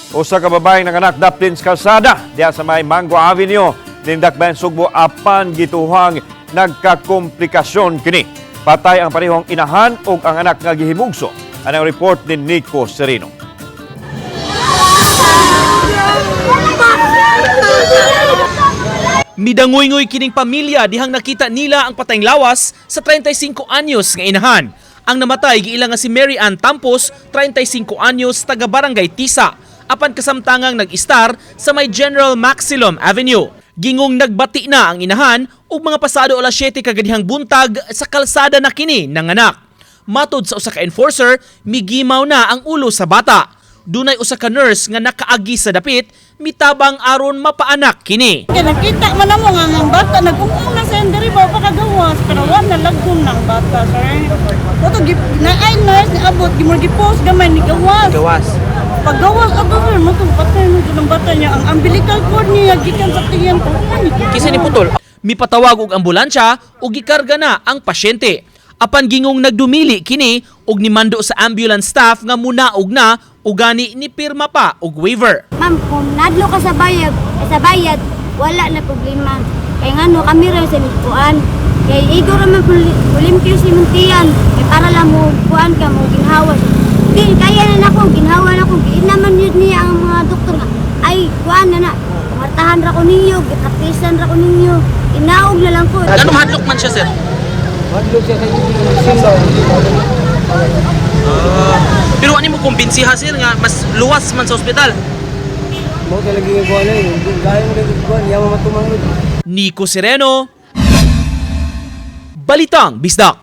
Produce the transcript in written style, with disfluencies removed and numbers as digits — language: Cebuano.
Usa ka babaeng nanganak daplin sa kalsada diha sa may Mango Avenue, Nindakbayan, Sugbo, apan gituhang nagkakomplikasyon kini. Patay ang parehong inahan ug ang anak nga gihimugso. Anang report ni Nico Sereno. Midangoy-ngoy kining pamilya dihang nakita nila ang patayng lawas sa 35 anyos nga inahan. Ang namatay giila nga si Mary Ann Tampos, 35 anyos, taga Barangay Tisa. Apan kasamtangang nag-istar sa may General Maxilom Avenue. Gingong nagbati na ang inahan ug mga pasado alas 7 kagadihang buntag sa kalsada na kini nanganak. Matod sa usa ka enforcer, migimaw na ang ulo sa bata. Dunay usa ka nurse nga nakaagi sa dapit, mitabang aron mapaanak kini. Kaya nakita man namo nga ang bata nag-ungong na sa diri ba pakagawas, pero wa na lagom ng bata, sir. Kato na ay nurse ni abot gimo gipost gamay ni gawas. Gawas. Paggawas ato, sir, mo patay mo ang bata niya, ang umbilical cord niya gikan sa tiyan ko. Kinsa ni putol? Mipatawag og ambulansya ug gikarga na ang pasyente. Apan gingong nagdumili kini ug nimando sa ambulance staff nga munaog na, ugani ni pirma pa og waiver. Ma'am, kung nadlo ka sa bayad, wala na problema. Kay ngano kami ra sa kuan. Kay igo ra man pulimpyo si Muntian. Kay para lang mo kuan ka mo ginhawa. Di kaya na nako ginhawa na ko. Giin naman yun niya ang mga doktor nga. Ay kuan na na. Martahan ra ko ninyo, gipraktisan ra ko ninyo. Inaog na lang ko. Anong hadlok man siya, sir? Hadlok siya kay simba. Pero ano mo kumbinsiha, sir, nga mas luwas man sa ospital? Mo talaga yung kuwan na yun. Gaya mo rin kuwan, yawa matumangod. Nico Sereno, Balitang Bisdak.